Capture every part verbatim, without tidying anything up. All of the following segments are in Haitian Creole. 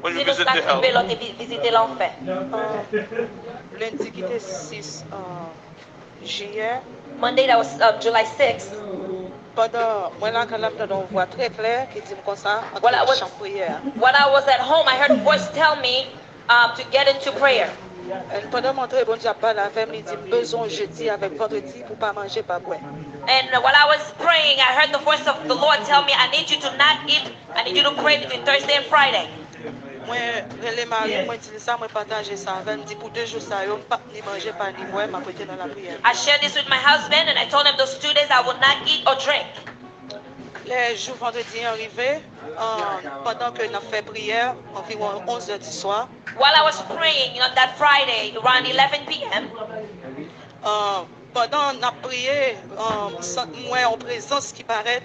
When you visit the hell. Ti nou t ap rive lè w te vi- vizite lanfè. Lendi ki te sis jiyè, Monday, that was uh, July sixth. Pandan mwen lakay la, m tande yon vwa trè klè ki di m konsa, antre nan chanm priyè a. While I was at home, I heard a voice tell me um, to get into prayer. And pandan m antre, Bondye ap pale avè m, li di m bezwen w jedi avèk vandredi pou pa manje, pa bwè. And while I was praying, I heard the voice of the Lord tell me, I need you to not eat, I need you to pray between Thursday and Friday. Mwen rele mari m, mwen di l sa, mwen pataje sa avè l, m di pou de jou sa yo, m p ap ni manje, pa ni bwè, m ap rete nan lapriyè. I shared this with my husband and I told him those two days I will not eat or drink. Lè jou vandredi an rive, uh, pandan ke n ap fè priyè, anviwon onz è di swa, While I was praying on that Friday around eleven p.m., uh, pandan n ap priye, uh, m wè yon prezans ki parèt,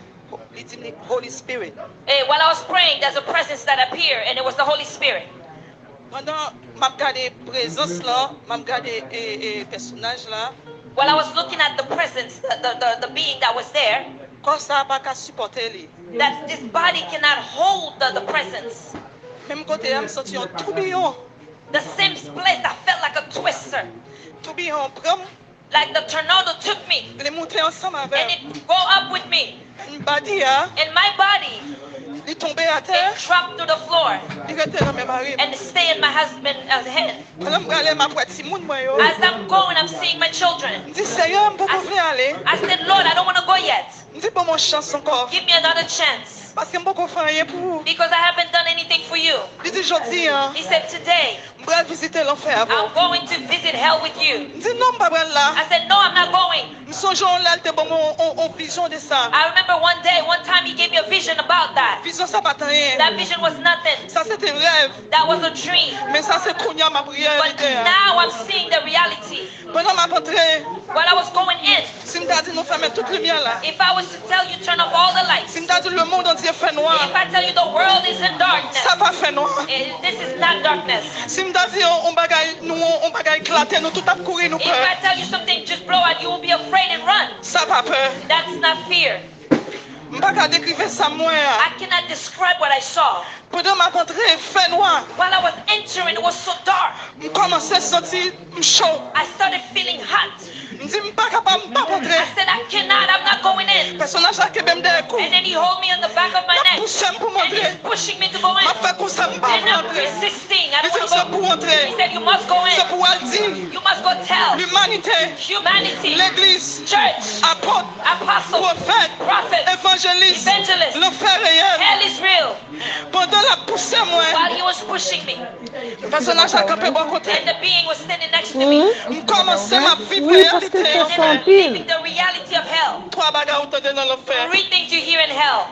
li di m li Holy Spirit. Eh, while I was praying, there's a presence that appeared, and it was the Holy Spirit. Pandan m ap gade prezans lan, m ap gade e, e, pèsonaj la. While I was looking at the presence, the, the, the, the being that was there, kò sa a pa ka sipòte li. That this body cannot hold the, the presence. Menm kote a, m santi yon toubiyon. The same place I felt like a twister. Toubiyon an pran m. Like the tornado took me. Li moute ansanm avè m. And it go up with me. And body a, and my body, li tonbe atè. It dropped to the floor. Li rete nan men mari m. And stay in my husband's uh, hand. Pandan m prale, m ap wè timoun mwen yo. As I'm going, I'm seeing my children. M di, Seyè, m poko vle ale. I said, Lord, I don't want to go yet. M di, ban m yon chans ankò. Give me another chance. Paske m poko fè anyen pou ou. Because I haven't done anything for you. Li di, jodi a, he said, today, m pral vizite lanfè avè w. I'm going to visit hell with you. M di, non, m pa pral la. I said, no, I'm not going. M sonje yon lè l te ban m yon, yon, yon vizyon de sa. I remember one day, one time he gave me a vision about that. Vizyon sa pa t anyen. That vision was nothing. Sa se te rèv. That was a dream. Men sa se kounye a m ap reyalite a. But now I'm seeing the reality. Pandan m ap antre, while I was going in, si m ta di nou fèmen tout limyè la, if I was to tell you turn off all the lights, si m ta di lemonn antye fè nwa, if I tell you the world is in darkness, sa pa fè nwa. Eh, this is not darkness. Si m ta di yon, yon bagay, nou, yon, yon bagay klate, nou tout ap kouri, nou pè. If I tell you something just blow out, you will be afraid and run. Sa pa pè. That's not fear. M pa ka dekrive sa m wè a. I cannot describe what I saw. Pandan m ap antre, fè nwa. While I was entering, it was so dark. M kòmanse santi m cho. I started feeling hot. M di, m pa kapab, m p ap antre. I said, I cannot, I'm not going in. Pèsonaj la kenbe m dèyè kou. And then he hold me on the back of my neck. L ap pouse m pou m antre. And he's pushing me to go in. M ap fè konsa, m pa vle antre. And I'm resisting. I don't want to go. Li di m, se pou w antre. He said, you must go in. Se pou w al di. You must go tell. Limanite. Humanity. Legliz. Church. Apot. Apostle. Pwofèt. Prophet. Evanjelis. Evangelist. Lanfè reyèl. Hell is real. Pandan l ap pouse mwen, while he was pushing me, pèsonaj la kanpe bò kote. And the being was standing next to me. M kòmanse m ap viv reyalite an. And I'm living the reality of hell. Twa bagay ou tande nan lanfè. Three things you hear in hell.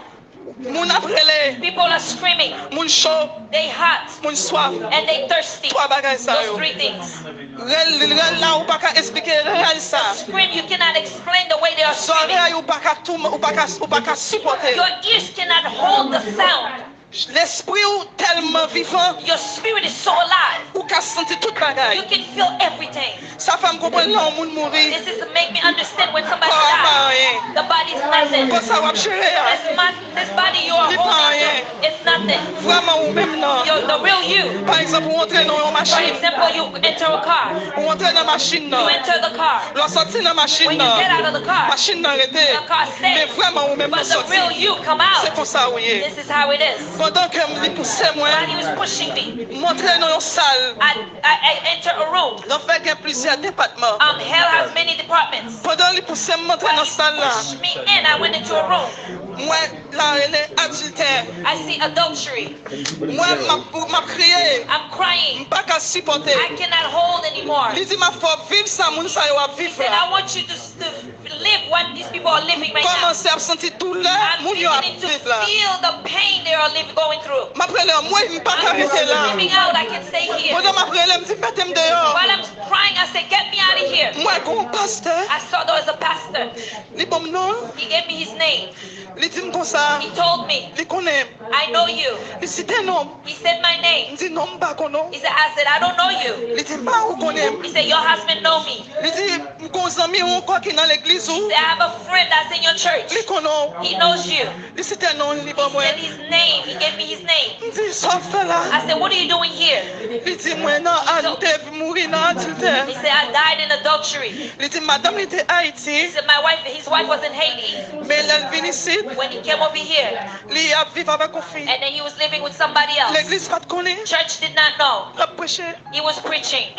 Moun ap rele. People are screaming. Moun cho. They hot. Moun swaf. And they thirsty. Twa bagay sa yo. Those three things. Rèl, rèl la ou pa ka eksplike rèl sa. The scream, you cannot explain the way they are screaming. Zòrèy ou pa ka tou, ou pa ka, ou pa ka sipòte. Your ears cannot hold the sound. Lespri ou tèlman vivan. Your spirit is so alive. Ou ka santi tout bagay. You can feel everything. Sa fè m konprann lè yon moun mouri. This is to make me understand when somebody dies. Kò a pa anyen. The body is nothing. Kò sa w ap jere a. This, this body you are holding, it's nothing. Li pa anyen. Vrèman ou menm nan. You're the real you. Pa egzanp, ou antre nan yon machin. For example, you enter a car. Ou antre nan machin nan. You enter the car. Lè w sòti nan machin nan, when you get out of the car, machin nan rete. The car stays. Men vrèman ou menm nan sòti. But the real you come out. Se konsa ou ye. This is how it is. Pandan ke m li pouse mwen, while he was pushing me, m antre nan yon sal. I, I, I enter a room. Lanfè gen plizyè depatman. Um, hell has many departments. Pandan li pouse m, m antre nan sal la. While he pushed me in, I went into a room. M wè la rele adiltè. I see adultery. M wè m ap, m ap kriye. I'm crying. M pa ka sipòte. I cannot hold anymore. Li di m ap fè w viv sa moun sa yo ap viv la. He said, I want you to, to live what these people are living right now. Kòmanse ap santi doulè moun yo ap viv la. I'm beginning to feel the pain they are living, going through. M ap rele, mwen, m pa ka rete la. I'm screaming out, I can stay here. Pandan m ap rele, m di, mete m deyò. While I'm crying, I say, get me out of here. M wè gon pastè. I saw there was a pastor. Li ban m non. He gave me his name. Li di m konsa, He told me, li konnen m. I know you. Li site non m. He said my M name. Di non, m pa konnen w. He said, I said, I don't know you. Li di m pa ou konnen m. He said, your husband know me. Li di m gon zanmi w ankò ki nan legliz ou. He said, I have a friend that's in your church. Li konnen w. He knows you. Li site non li He ban said mwen. His name. He gave me his name. M di sa w ap fè la. I said, what are you doing here? Li di mwen nan an te mouri nan adiltè. He said, I died in adultery. Li di madanm li te Ayiti. He said, my wife, his wife was in Haiti. Men lè l vin isit, When he came over here, li ap viv avèk yon fi. And then he was living with somebody else. Legliz pa t konnen. Church did not know. L ap preche. He was preaching.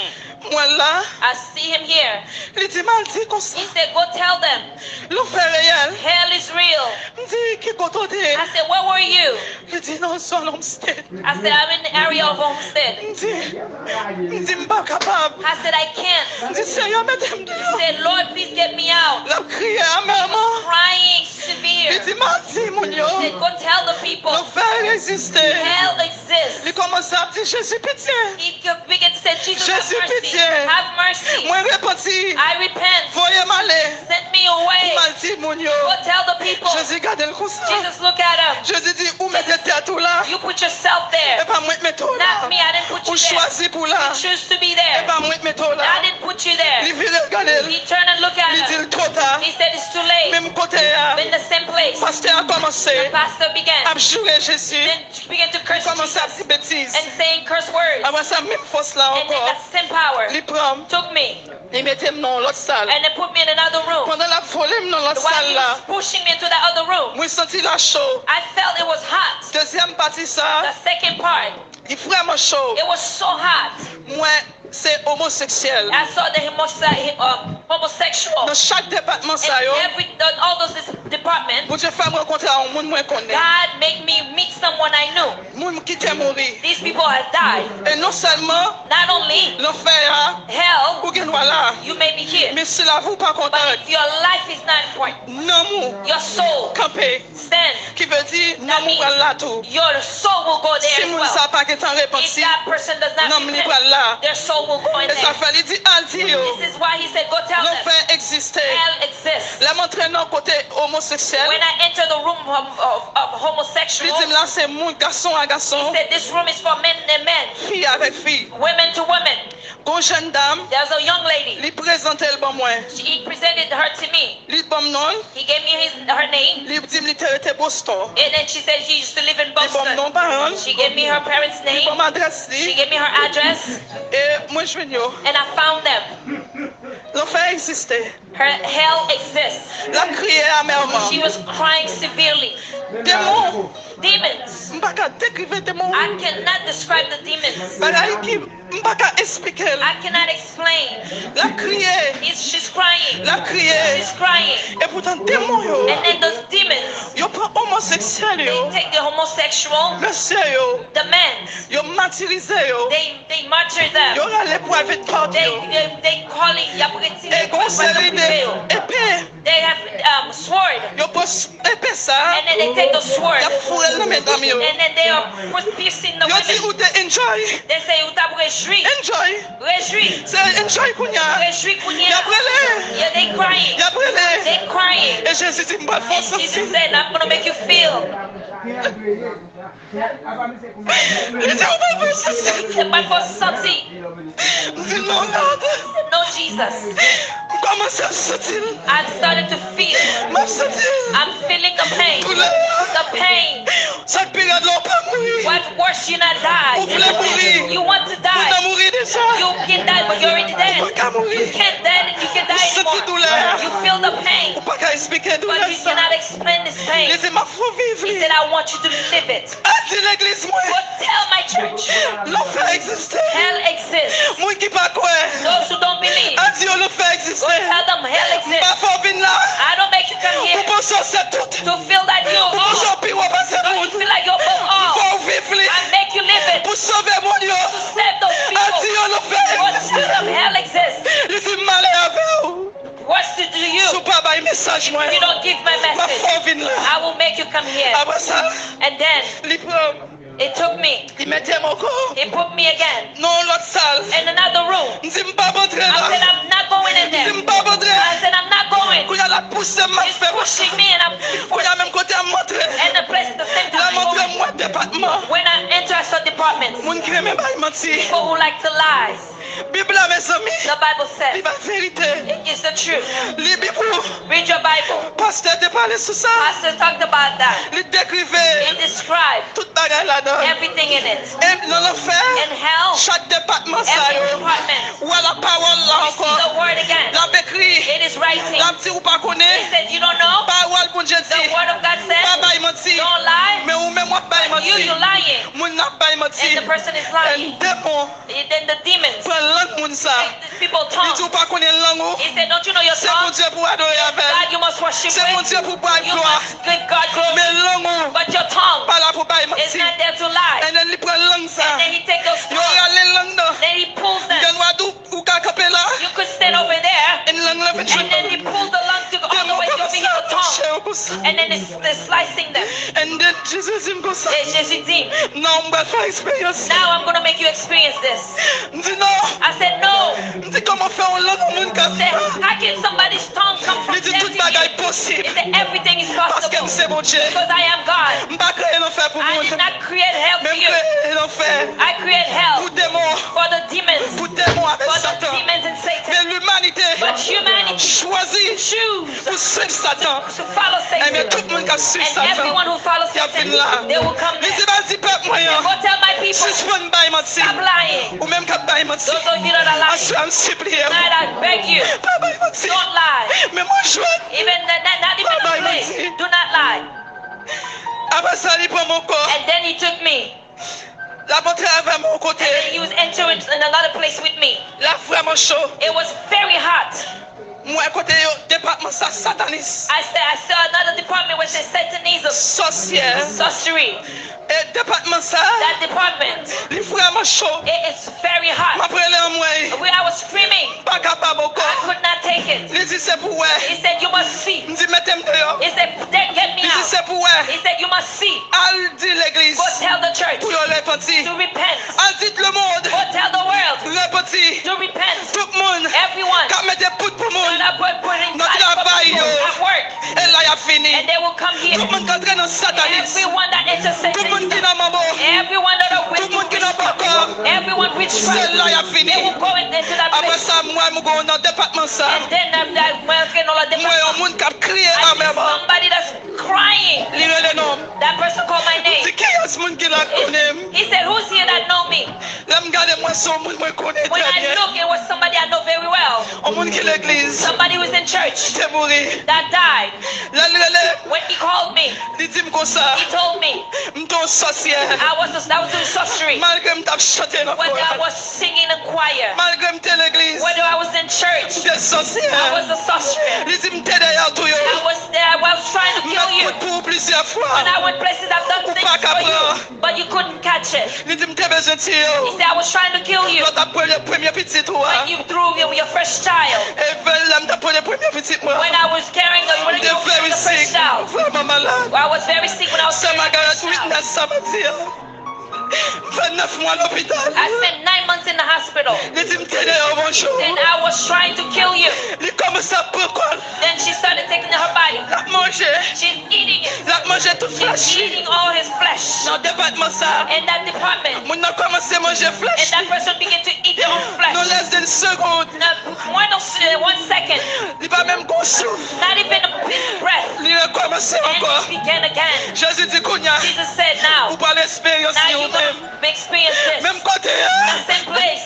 Mwen la, I see him here. Li di m al di konsa. He said, go tell them. Lanfè reyèl. Hell is real. M di ki kote w te ye? I said, where were you? Li di nan zòn Homestead. I said, I'm in the area of Homestead. M di, m di m pa kapab. I said, I can't. M di Seyè mete m He deyò. Said, Lord, please get me out. L ap kriye amèman. Crying severe. Li di m al di moun yo. He said, go tell the people. Lanfè egziste. Hell exists. Li kòmanse ap di Jezi pitye. He began to say, Jesus, have Jezi mercy. Pitye. Have mercy. Mwen repanti. I repent. Voye m ale. Send me away. Pou m al di moun yo. Go tell the people. Jezi gade l konsa. Jesus, look at him. Jezi di ou mete tèt ou la. You put yourself there. E pa mwen k mete w la. Not me, I didn't put you Ou there. Chwazi pou w la. You choose to be there. E pa mwen k mete w la. I didn't put you there. Li vire l gade l. He turned and looked at Li di him. L twò ta. He said, it's too late. Menm kote a. In the same place. Pastè a kòmanse. The pastor began. Ap joure Jezi. Then began to curse Kòmanse ap Jesus di betiz. And saying curse words. Apre sa, menm fòs la And then ankò. That same power Li pran m. Took me. Li mete m nan yon lòt sal. And then put me in another room. Pandan l ap vole m nan lòt While sal he la, was pushing me into the other room, mwen santi la cho. I felt it was hot. Dezyèm pati sa, The second part, li vrèman cho. It was so hot. Mwen se omoseksyèl. I saw the homose- uh, homosexual. Nan chak depatman sa And yo, every, all those dis- departments, Bondye fè m rankontre a yon moun mwen konnen. God make me meet someone I knew. Moun ki te mouri. These people have died. E non sèlman Not only lanfè a, hell, ou gen dwa la. You may be here. Men si lavi w pa kontan, But if your life is not important, nanm ou your soul, kanpe. Stand. Ki vle di, nanm ou pral la tou. Your soul will go there Si as moun sa well. Pa gentan If repanti, that person does not nanm li repent, pral la. Their soul will go in E sa there. Fè li di, al di yo. This is why he said, go tell them. Lanfè egziste. Hell exists. Lè m antre nan kote omoseksyèl, When I enter the room of, of, of li homosexual, di m la se moun, gason a gason, he said, this room is for men and men, fi avèk fi. Women to women. Gon jèn dam, There's a young lady. Li prezante l ban mwen. She, he presented her to me. Li ban m non l. He gave me his, her name. Li di m li te rete Boston. And then she said she used to live in Li ban m Boston. Non paran l. She gave me her parents' Li ban name. M adrès li. She gave me her address. E mwen jwenn yo. And I found them. Lanfè egziste. Her hell exists. L ap kriye amèman. She was crying severely. Demon. Demons. M pa ka dekrive demon. I cannot describe the demons. Bagay ki m pa ka eksplike l. I cannot explain. L ap kriye. It's, she's crying. L ap kriye. She's crying. E poutan demon yo, And then those demons, yo pran omoseksyèl yo, they take the homosexual, mesye yo, the men, yo matirize yo, they, they martyr them. Yo rale pwa vit kòd They, yo. They, they call it, y ap retire E gon seri de epe. They have um, sword. Yo pran epe sa. And then they take the sword. Y ap foure l nan medam yo. And then they are put piercing the Yo di women. Ou te enjoy. They say, ou t ap rejwi. Enjoy. Rejwi. Se enjoy kounye a. Rejwi kounye a. Y ap rele. Yeah, they crying. Y ap rele. They crying. E Jezi di m pral fè w And Jesus santi. Said, I'm gonna make you feel. Li di ou pral fè w santi. He said, my first santi. M di non Lòd. No, Jesus. M kòmanse ap santi l. I started to feel. M ap santi l. I'm feeling the pain. Doulè. The pain. Sa k pi rèd la ou pa mouri. What worse, you not die. Ou vle mouri. You want to Ou die. nan mouri deja. You can die, but you're already dead. Ou pa ka mouri. You can't die, and you can die Ou santi anymore. Doulè. You feel the pain. Ou pa ka eksplike But doulè you sa. Cannot explain this pain. Li di m ap fè w viv He li. Said, I want you to live it. Al di legliz mwen. Go tell my church. Lanfè egziste. Hell exists. Moun ki pa kwè. Those who don't believe. Al di yo lanfè egziste. Go tell them hell M pa exists. Fè w vin la. I don't make you come here. Ou panse w se tout. To feel that you Ou panse are. w pi wo pase Don't moun. You feel like you're above M fè all. w viv li. I make you live it. Pou sove moun yo. To save those Al di people. Yo lanfè Go egziste. Tell them hell exists. Li di m ale avè w. What's to do you? Si w pa bay mesaj mwen, If you don't give my m ap fè w message, vin la. I will make you come here. Apre sa, And then li pran m. It took me. Li mete m ankò. He put me again Nan yon lòt sal. In another room. M di m p ap antre la. I said, I'm not going in M di there. M p ap antre. I said, I'm not going. Kounye a l ap pouse m, m ap He's fè. Pushing me and I'm Kounye a menm kote M antre. And the place, the same time. Lè m antre, m wè depatman. When I enter, I saw departments. Moun ki renmen bay manti. People who like to lie. Bib la, mezanmi, the Bible says, li bay verite. It is the truth. Li Bib ou. Read your Bible. Pastè te pale sou sa. Pastor talked about that. Li dekrive. He described tout bagay ladan. Everything in it. E nan lanfè, in hell, chak depatman sa yo, every department, w wè lapawòl la ankò. You see the word again. L ap ekri. It is writing. L ap di ou pa konnen. He said, "You don't know." Pawòl Bondye di. The word of God says, pa bay manti. Don't lie. Men ou menm w ap bay manti. But you, you lying. Moun nan ap bay manti. And the person is lying. And demon, then the demons, pran lang moun sa. Take these people tongues. Li di ou pa konnen lang ou. He said, "Don't you know your tongue?" Se Bondye pou adore avè l. God you must worship with. Se Bondye pou bay glwa. You must give God glory. Men lang ou, but your tongue, pa la pou bay manti. Is not there to lie. And then li pran lang sa. And then he take those tongues. Yo rale lang nan. Then he pulls them. Gen dwa di ou ka kanpe la. You could stand over there. And lang lan vin jwenn ou. And then he pulls the lungs to go all the way to your tongue. Demon kòmanse atanche yo konsa. And then it's, they're slicing them. And then Jezi di m konsa. Et Jésus dit, "Non, m pral fè eksperyans. Now I'm gonna make you experience this." M di non. I said, "No." M di kòman fè yon lang yon moun ka... I said, "How can somebody's tongue come from death to you?" Li di tout bagay posib. He said, "Everything is possible." Paske m se Bondye. Because I am God. M pa kreye lanfè pou moun. I did not create hell for you. Men m kreye lanfè pou demon. I create hell for the demons, pou demon avèk Satan. For the demons and Satan. Men limanite chwazi pou swiv Satan. But humanity choose to, to follow Satan. Ebyen, tout moun k ap swiv Satan, y ap vin la. And everyone who follows Satan, they will come there. Li di, "Al di pèp mwen an, sispann bay manti." He said, "Go tell my people, stop lying." Ou menm k ap bay manti, those of you that are lying, aswè a, m sipliye w, tonight I beg you, pa bay manti. Don't lie. Men mwen jwenn, pa bay manti. Even not, not, not even a play. Do not lie. Apre sa, li pran m ankò. And then he took me. L ap antre avè m yon kote. And then he was entering in another place with me. L ap vrèman cho. It was very hot. M wè kote yo, depatman sa, satanis. I said, I saw another department which is Satanism. Sòsyè. Sorcery. E depatman sa, that department, li vrèman cho. It is very hot. M ap rele anmwey. We, I was screaming. M pa kapab ankò. I could not take it. Li di, "Se pou wè." He said, "You must see." M di, "Mete m deyò." He said, "Then get me out." Li di, "Se pou wè." He said, "You must see." Al di legliz, go tell the church, pou yo repanti. To repent. Al di lemonn, go tell the world, repanti. To repent. Tout moun, everyone, k ap mete poud pou moun, that are put, putting fire for people at work, nan travay yo, e la y ap vini. And they will come here. Tout moun k antre nan satanis, everyone that enters Satanism, tout moun ki nan manbo, everyone that are with witchcraft, tout moun ki nan bòkò, everyone witchcraft, se la y ap vini. They will go in, into that place. Apre sa, m wè m gon nan depatman sa. And then, um, that, mwen antre nan lòt depatman. M wè yon moun k ap kriye amèman. I see somebody that's crying. Li rele non m. That person called my name. M di, "Kiyès moun ki la k konnen m?" He said, "Who's here that know me?" Lè m gade, m wè se yon moun mwen konnen trè byen. When I look, it was somebody I know very well. Yon moun ki legliz. Somebody who's in church. Ki te mouri. That died. Lè l rele m, when he called me, li di m konsa, he told me, "M te yon sòsyè." I was a, I was doing sorcery. Malgre m t ap chante nan koral. Whether I was singing in choir. Malgre m te legliz. Whether I was in church. M te sòsyè. I was a sorcerer. Li di, "M te dèyè w touye w." I was there. I was trying to kill you. M met kout pou ou plizyè fwa. When I went places, I've done things for you. Ou pa ka pran. But you couldn't catch it. Li di, "M te bezwen tiye w." He said, "I was trying to kill you." Lè w t ap pwele premye pitit ou a. When you threw your, your first child. E lè m t ap pwele premye pitit mwen, when I was carrying the, when you were the first child, m te very sick. Vrèman malad. I was very sick when I was carrying the first child. Sè Margaret Whitney, sa m ap di a. M fè nèf mwa lopital. I spent nine months in the hospital. Li di, "M te dèyè w yon jou." And I was trying to kill you. Li kòmanse ap pran kò l. Then she started taking her body. L ap manje. She's eating it. L ap manje tout flèch li. She's eating all his flesh. Nan depatman sa, in that department, moun nan kòmanse manje flèch li. And that person began to eat their own flesh. Nan lès de segonn. Now, one, uh, one second. Li pa menm gon souf. Not even a breath. Li rekòmanse ankò. And it began again. Jezi di, "Kounye a, Jesus said, "Now, ou pral eksperyans li ou menm." You're gonna experience this." Menm kote a. The same place.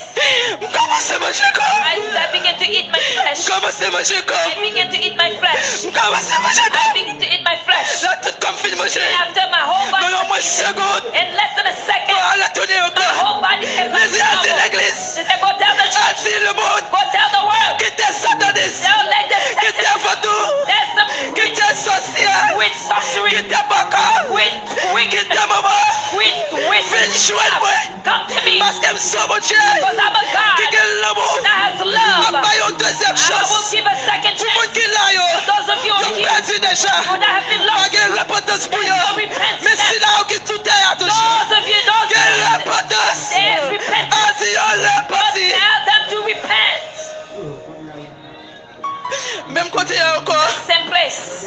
M kòmanse manje kò m. I, I began to eat my flesh. M kòmanse manje kò m. I began to eat my flesh. M kòmanse manje kò m. I began to eat my flesh. Lè tout kò m fin manje, after my whole body, nan yon mwens segonn, in less than a second, kò a retounen ankò. My whole body came back to normal. Jezi a di legliz. She said, "Go tell the church. Al di lemonn. Go tell the world. Kite satanis. Don't let the Satan. Kite vodou. There's some witch, kite sòsyè. Witch, sorcery. Kite bòkò. Witch, witch, kite manman. Witch, witch. Vin jwenn mwen." Come to me. Paske m se yon Bondye, because I'm a God, ki gen lanmou, that has love. M ap ba yo yon dezyèm chans. I will give a second chance. Pou moun ki la yo, for those of you who are here, yo pèdi deja. Who that have been lost, pa gen repantans pou yo. There's no repentance. Men sila yo ki sou tè a toujou, those of you, those, gen repantans. There's repentance. Al di yo repanti. But tell them to repent. Menm kote a ankò. The same place.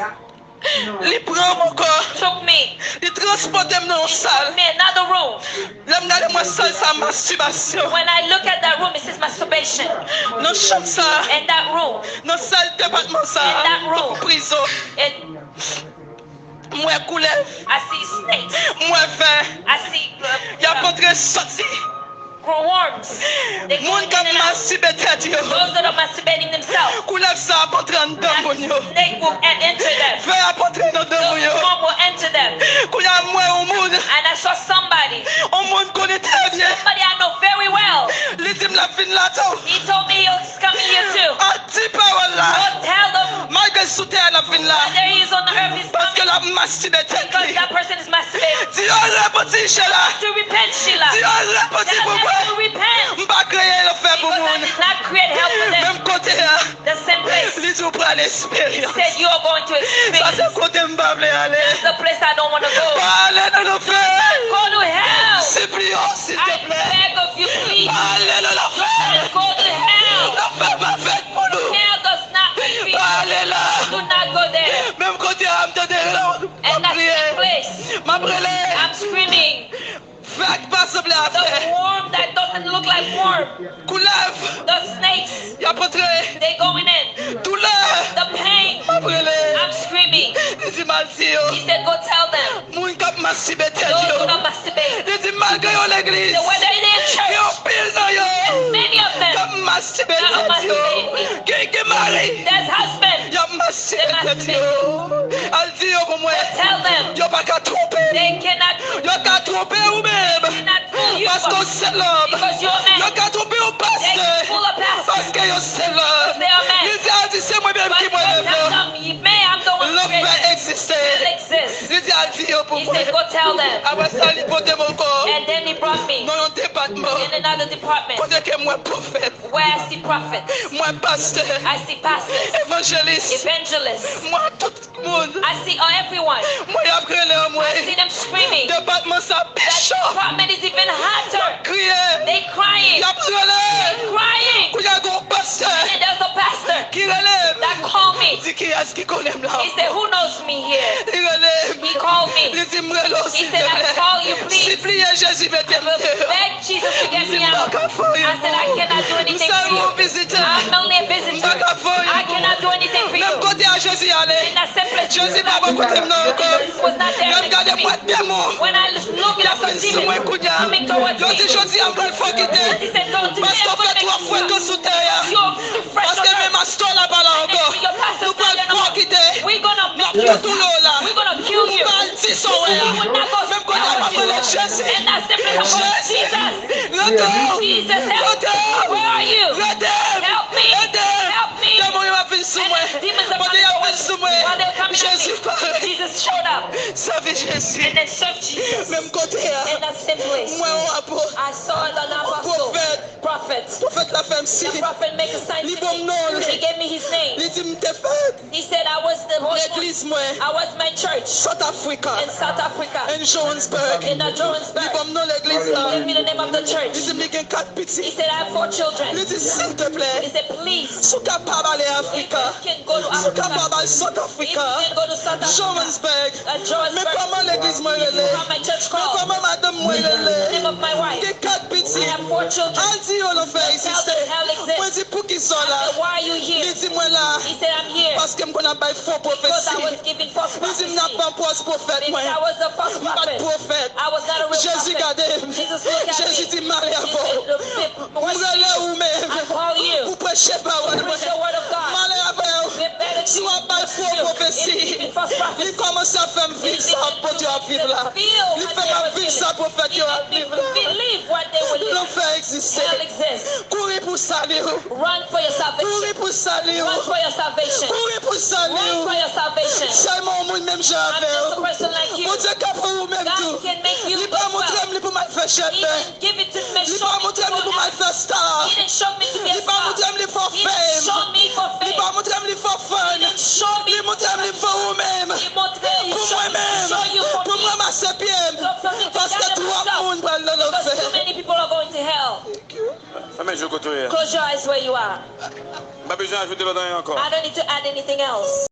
Li pran m ankò. Took me. Li transpòte m nan yon sal. Put me another room. Lè m gade mwen sal sa, mastibasyon. When I look at that room, it says masturbation. Nan chanm sa. In that room. Nan sal depatman sa. In that room. Tankou prizon. It M wè koulèv. I see snakes. M wè vè. I see, uh, y ap antre soti. Grow worms. They go in and out. Moun k ap mastibe tèt yo. Those that are masturbating themselves. Koulèv sa ap antre anndan moun yo. That snake will en- enter them. Vè ap antre nan dan moun yo. Those worm will enter them. Koulè a m wè yon moun. And I saw somebody. Yon moun konnen trè byen. Somebody I know very well. Li di m l ap vin la tou. He told me he'll coming here too. A, di pawòl la. Go tell them. Malgre l sou tè a, l ap vin la. Whether he is on the earth, he's coming. Paske l ap mastibe tèt li. Because that person is masturbating. Di yo repanti, Shela. To repent, Sheila. Di yo repanti pou mwen. Tell them to repent. M pa kreye lanfè pou moun. Because I did not create hell for them. Menm kote a. The same place. Li di w pral esperyans. He said you are going to experience. Sa se kote m pa vle ale. That's the place I don't want to go. Pa ale nan lanfè. Do not go to hell. Sipliye w, silteplè. I beg of you, please. Pa ale nan lanfè. Do not go to hell. Lanfè pa fèt pou nou. Hell does not fit you. Pa ale la. Do not go there. Menm kote a, m tande, m ap kriye. And that's the place. M ap rele. I'm screaming. Vè k pa sanble a vè. The worm that doesn't look like worm. Koulèv. The snakes. Y ap antre. They going in. Doulè. The pain. M ap rele. I'm screaming. Li di m al di yo. He said, go tell them. Moun k ap mastibe tèt yo. Those who are masturbating. Li di malgre yo legliz. The whether they in church. Gen anpil nan yo. Many of them. K ap mastibe tèt yo. Masturbating. Gen, gen mari. There's husband. Y ap mastibe tèt yo. Al di yo pou mwen. Go tell them. Yo pa ka twonpe. They cannot. Yo ka twonpe ou menm. They cannot fool you. Paske w se lòm. Because you're a man. Yo ka twonpe ou pastè. They can fool a pastor. Paske yo se lòm. Because they are men. Li di, al di se mwen menm ki mwen menm nan. But go tell them, me, I'm the one who created. Lanfè egziste. Hell exists. Li di, al di yo pou mwen. He said, go tell them. Apre sa, li pote m ankò. And then he brought me. Nan yon depatman. In another department. Kote ke m wè pwofèt. Where I see prophets. M wè pastè. I see pastors. Evanjelis. Evangelists. M wè tout moun. I see, uh, everyone. M wè y ap rele anmwe. I see them screaming. Depatman sa pi cho. That department is even hotter. Y ap kriye. They crying. Y ap rele. They crying. Kounye a gen yon pastè. And there's a pastor ki rele m. That called me. Di kiyès ki konnen m la. He said, who knows me here? Li rele m. He called me. Li di m rele w silvouplè. He said, I call you, please. Sipliye Jezi mete m deyò. I will beg Jesus to get me out. Li di m pa ka fè anyen pou ou. I said, I cannot do anything for you. M sèlman yon vizitè. I'm only a visitor. M pa ka fè anyen pou ou. I cannot do anything for you. Menm kote a Jezi ale. In that same place. Jezi pa bò kote m nan ankò. Jesus was not there next to me. Lè m gade m wè demon. When I look, y ap vin sou mwen kounye a. Yo di jodi a m pral fè w kite. Paske w fè twòp frekan sou tè a. Paske menm pastè w la pa la ankò. Nou pral fè w kite. N ap fè w touye w la. Ou pa al di sa w wè a. Menm kounye a m ap rele Jezi. Jezi, rete w. Rete w. Rete m. Ede m. Demon yo ap vin sou mwen. Pandan y ap vin sou mwen, Jezi parèt. Sèvi Jezi. Menm kote a, m wè yon apot, yon pwofèt. Pwofèt la fè m siy. Li ban m non l. Li di m te fèt. Legliz mwen. South Africa. In Johannesburg. Li ban m non legliz la. Li di m li gen kat pitit. Li di, silteplè, si w kapab ale Afrik, si w kapab al South Africa, Johannesburg, men kòman legliz mwen rele, men kòman madanm mwen rele, gen kat pitit, al di yo lanfè egziste. Mwen di, poukisa w la? Li di, mwen la paske m konn ap bay fo pwofesi. Li di m n ap ban pwòs pwofèt mwen. M pa t pwofèt. Jezi gade m. Jezi di, m ale avè w. M rele ou menm pou preche pawòl mwen. M ale avè w. Si w ap bay fo pwofesi, li kòmanse ap fè m viv sa apot yo ap viv la. Li fè m ap viv sa pwofèt yo ap viv la. Lanfè egziste. Kouri pou sali w. Run for your salvation. Kouri pou sali w. Run for your salvation. Kouri pou sali w. Run for your salvation. Sèlman yon moun menm jan avè w. I'm just a person like you. Bondye ka fè w ou menm tou. God can make you as well. Li pa montre m li pou m al fè chèlbè. He didn't give it to me, show me to go after. Li pa montre m li pou m al fè star. He didn't show me to be a star. Li pa montre m li fò fame. He didn't show me for fame. Li pa montre m li fò fun. He didn't show me. Li montre m li fò ou menm. He montre, he showed me, show you for me. Pou mwen menm. Pou m ranmase pye m. So for me to gather myself. Paske twòp moun pral nan lanfè. Because too many people are going to hell. Fèmen je w kote w ye a. Close your eyes where you are. M pa bezwen ajoute lòt anyen ankò. I don't need to add anything else.